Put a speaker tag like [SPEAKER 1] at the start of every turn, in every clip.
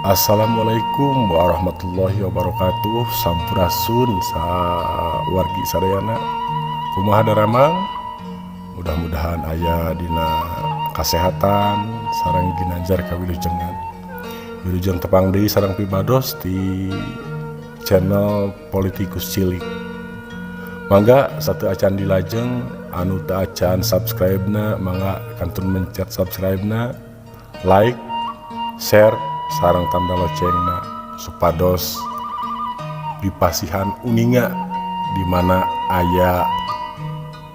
[SPEAKER 1] Assalamualaikum warahmatullahi wabarakatuh. Sampurasun sawargi sadayana. Kumaha daramang? Mudah-mudahan aya dina kasehatan sareng ginanjar kawilujengan. Wilujeng tepang deui sareng pibados di channel Politikus Cilik. Mangga sateuacan dilajeng, anu teu acan subscribe na mangga kantun mencet subscribe na, like, share, sareng tanda loncengna supados dipasihan uninga di mana aya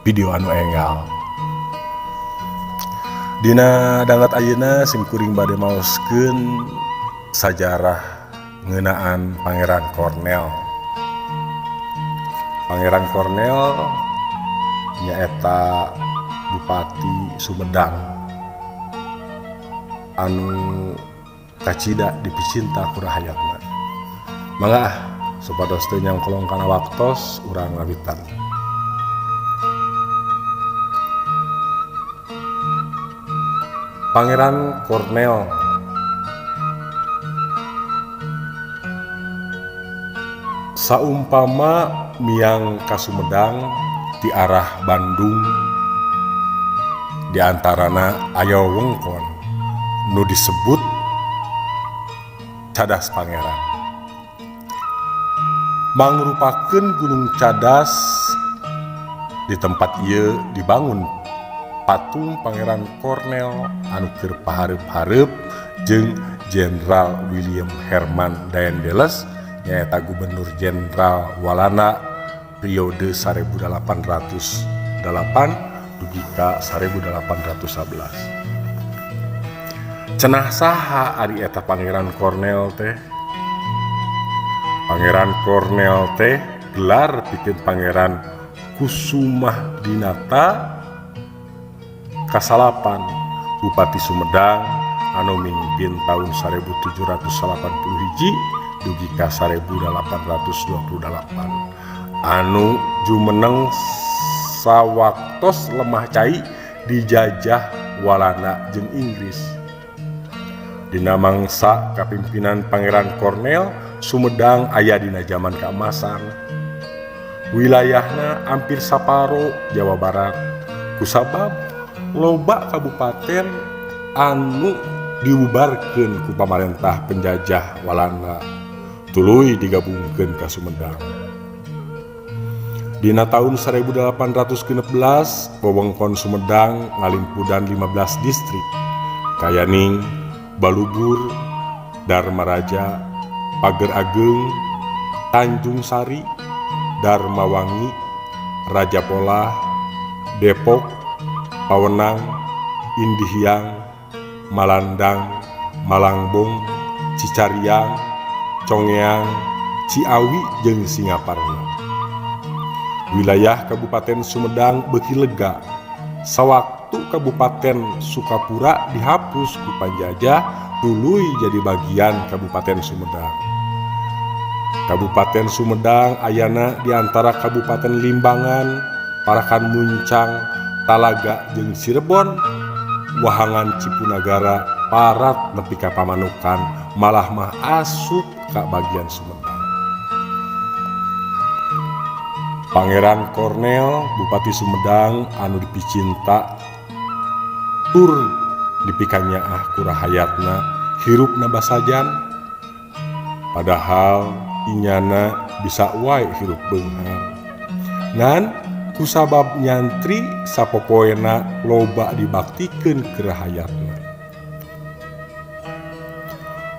[SPEAKER 1] video anu enggal. Dina danget ayeuna sim kuring bade maoskeun sajarah ngeunaan Pangeran Cornell. Pangeran Cornell nyaeta Bupati Sumedang anu kacida dipicinta ku rahayatna. Mangga ah, supados teu nyangkolong kana waktos, urang ngawitan. Pangeran Cornell saumpama miang ka Sumedang ti arah Bandung, diantarana aya wewengkon nu disebut Cadas Pangeran, mangrupakeun Gunung Cadas. Di tempat ieu dibangun patung Pangeran Cornell anu keur pahareup-hareup jeung Jenderal William Herman Daendels, nyaeta Gubernur Jenderal Walanda periode 1808 dugi ka 1811. Cenah saha ari eta Pangeran Cornell teh? Pangeran Cornell teh gelar pikeun Pangeran Kusumah Dinata kasalapan, Bupati Sumedang anu mimpin tahun 1781 dugi ka 1828, anu jumeneng sawaktos lemah cai dijajah Walanda jeung Inggris. Dina mangsa kapimpinan Pangeran Cornell, Sumedang aya dina zaman keemasan. Wilayahna hampir saparo Jawa Barat, kusabab loba kabupaten anu dibubarkeun ku pamarentah penjajah Walanda, tuluy digabungkeun ka Sumedang. Dina tahun 1816 wewengkon Sumedang ngalimpudan 15 distrik, Kayaning, Balubur, Darmaraja, Pager Ageng, Tanjung Sari, Darmawangi, Raja Polah, Depok, Pawenang, Indihiang, Malandang, Malangbong, Cicariang, Congeang, Ciawi jeung Singaparna. Wilayah Kabupaten Sumedang beuki lega sawaktu Kabupaten Sukapura dihapus ku panjajah, tuluy jadi bagian Kabupaten Sumedang. Kabupaten Sumedang ayana di antara Kabupaten Limbangan, Parakan Muncang, Talaga jeung Cirebon. Wahangan Cipunagara parat nepi ka Pamanukan, malah mah asup ka bagian Sumedang. Pangeran Cornell, Bupati Sumedang anu dipicinta tur dipikanyaah ku rahayatna, hirupna basajan, padahal inyana bisa wae hirup beunghar. Ngan kusabab nyantri, sapopoena loba dibaktikeun ke rahayatna.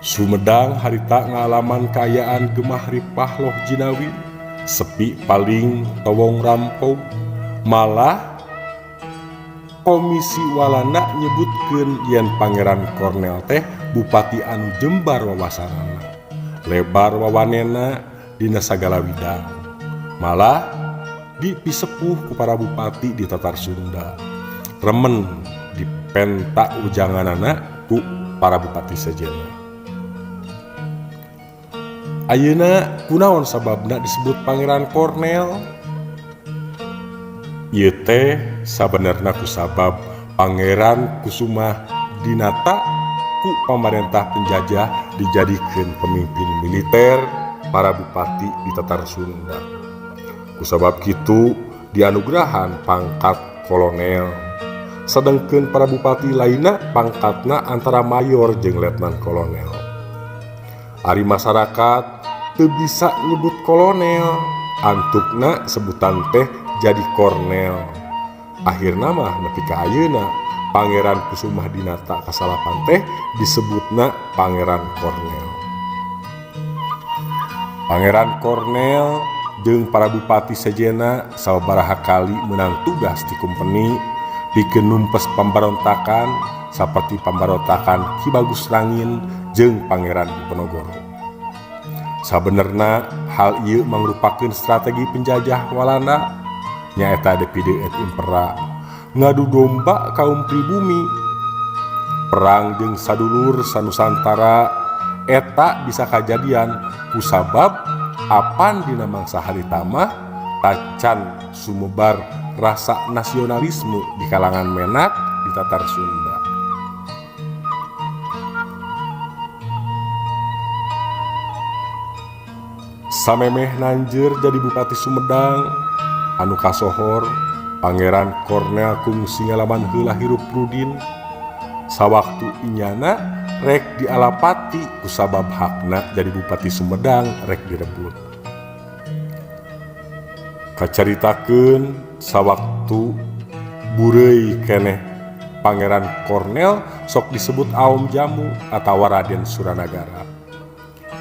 [SPEAKER 1] Sumedang harita ngalaman kaayaan gemah ripah loh jinawi, sepi paling towong rampok. Malah Komisi Walanda nyebutkeun yen Pangeran Cornell teh bupati anu jembar wawasanana, lebar wawanena dina sagala widang, malah dipisepuh ku para bupati di Tatar Sunda, remen dipenta ujanganana ku para bupati sejenna. Ayeuna kunaon sababna disebut Pangeran Cornell? Ieu teh sabenerna kusabab Pangeran Kusumah Dinata ku pamarentah penjajah Dijadikeun pemimpin militer para bupati di Tatar Sunda. Kusabab kitu dianugerahan pangkat kolonel. Sedengkeun para bupati lainna pangkatna antara mayor jeung letnan kolonel. Ari masyarakat teu bisa nyebut kolonel, antukna sebutan teh jadi kornel. Akhirna mah nepi ka ayeuna Pangeran Kusumah Dinata kasalapan teh disebutna Pangeran Kornel. Pangeran Kornel jeung para bupati sejenna sababaraha kali menang tugas ti kumpeni pikeun numpes pambarontakan saperti pambarontakan Ki Bagus Rangin jeung Pangeran Diponegoro. Sabenerna hal ieu mangrupakeun strategi penjajah Walanda nyaeta divide et impera, ngadu domba kaum pribumi. Perang jeung sadulur sanusantara eta bisa kajadian kusabab apan dina mangsa harita mah tacan sumebar rasa nasionalisme di kalangan menak di Tatar Sunda. Samemeh nanjeur jadi Bupati Sumedang anu kasohor, Pangeran Kornel kungsi ngalaman heula hirup rudin. Sawaktu inyana rek dialapati kusabab hakna jadi Bupati Sumedang rek direbut. Kacaritakeun sawaktu bureuy keneh Pangeran Kornel sok disebut Aom Jamu atawa Raden Suranagara.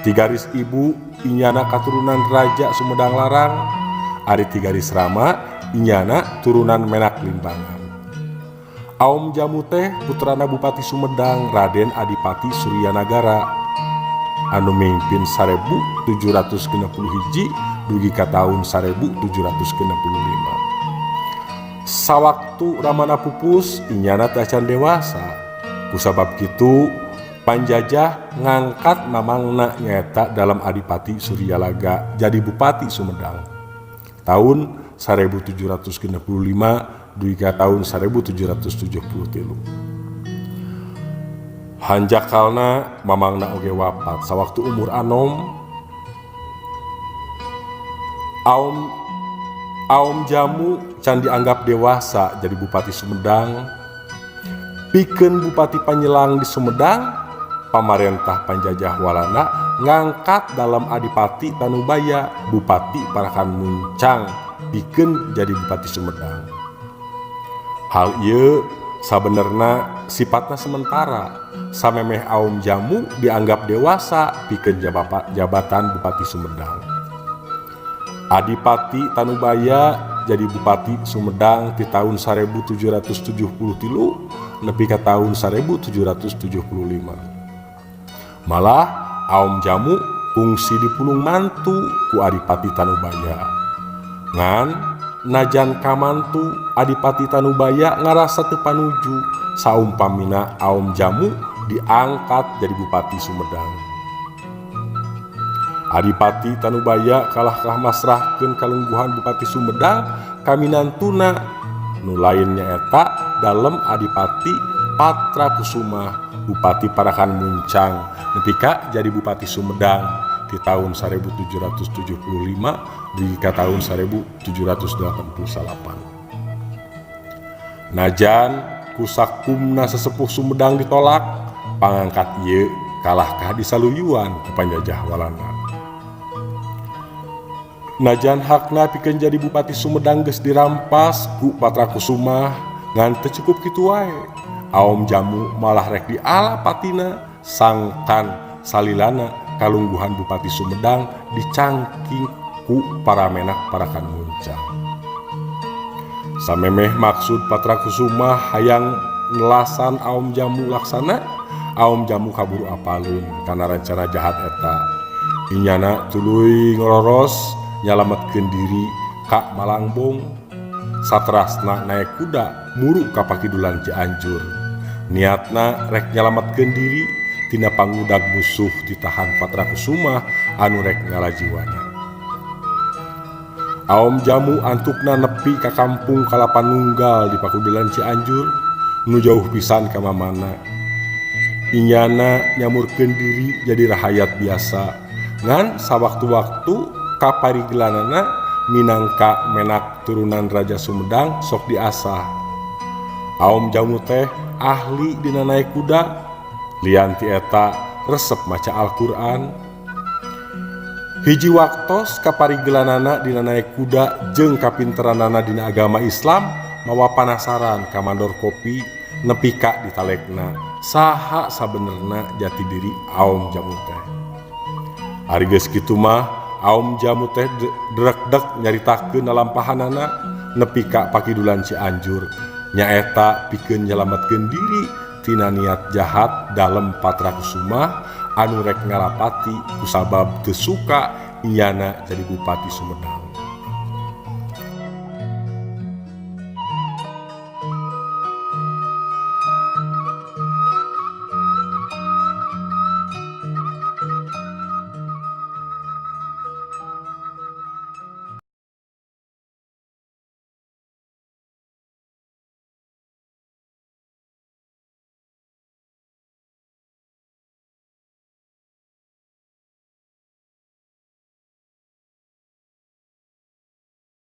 [SPEAKER 1] Tigaris ibu inyana katurunan Raja Sumedang Larang, ari tigaris rama inyana turunan Menak Limbangan. Aom Jamu teh putrana Bupati Sumedang Raden Adipati Suryanagara anu mimpin 1761 dugi ka taun 1765. Sawaktu ramana pupus inyana teh acan dewasa. Kusabab kitu panjajah ngangkat mamangna nyaeta dalam Adipati Suryalaga jadi Bupati Sumedang tahun 1765 dugi ka tahun 1773. Hanjakalna mamangna oge wafat sawaktu umur anom. Aom Jamu can dianggap dewasa jadi Bupati Sumedang. Pikeun Bupati Panyelang di Sumedang, pamarentah panjajah Walanda ngangkat dalam Adipati Tanubaya Bupati Parakan Muncang pikeun jadi Bupati Sumedang. Hal ieu sabenerna sifatna sementara. Samemeh Aom Jamu dianggap dewasa pikeun jabatan Bupati Sumedang. Adipati Tanubaya jadi Bupati Sumedang di tahun 1773 nepi ka tahun 1775. Malah Aom Jamu kungsi dipulung mantu ku Adipati Tanubaya. Ngan najan kamantu Adipati Tanubaya ngarasa teu panuju saumpamina Aom Jamu diangkat jadi Bupati Sumedang. Adipati Tanubaya kalahkah masrahkeun kalungguhan Bupati Sumedang kaminantuna nu lain nyaeta dalem Adipati Patra Kusuma Bupati Parakan Muncang nepi ka jadi Bupati Sumedang di tahun 1775 dugi ka tahun 1789. Najan kusakumna sesepuh Sumedang ditolak, pangangkat ieu kalahkah disaluyuan ku panjajah Walanda. Najan hakna pikeun jadi Bupati Sumedang geus dirampas ku Patra Kusuma ngan teu cukup kitu wae. Aom Jamu malah rek dialapatina sangkan salilana kalungguhan Bupati Sumedang dicangking ku para menak Parakan Muncang. Samemeh maksud Patra Kusuma hayang nelasan Aom Jamu laksana, Aom Jamu kaburu apalun kana rencana jahat eta. Inyana tuluy ngororos nyalametkeun diri ka Malangbong. Satrasna naek kuda muru ka Pakidulan Cianjur. Niatna rek nyalametkeun diri tina pangudag musuh ditahan Patra Kusuma anu rek ngalajiwana. Aom Jamu antukna nepi ka kampung Kalapanunggal di Pakudulan Cianjur nu jauh pisan ka mamana. Inyana nyamurkeun diri jadi rahayat biasa ngan sawaktu-waktu kaparigelanana minangka menak turunan Raja Sumedang sok diasah. Aom Jamu teh ahli dina naek kuda, lian ti eta resep maca Al-Qur'an. Hiji waktos kaparigelanana dina naek kuda jeung kapinteranana dina agama Islam mawa panasaran ka mandor kopi nepi ka ditalekna saha sabenerna jati diri Aom Jamu teh. Ari geus kitu mah Aom Jamu teh drekdek nyaritakeun lalampahanana nepi ka pakidulan Cianjur, nyaeta pikeun nyelametkeun diri tina niat jahat Dalem Patrakusuma anu rek ngarapati kusabab teu suka inyana jadi Bupati Sumedang.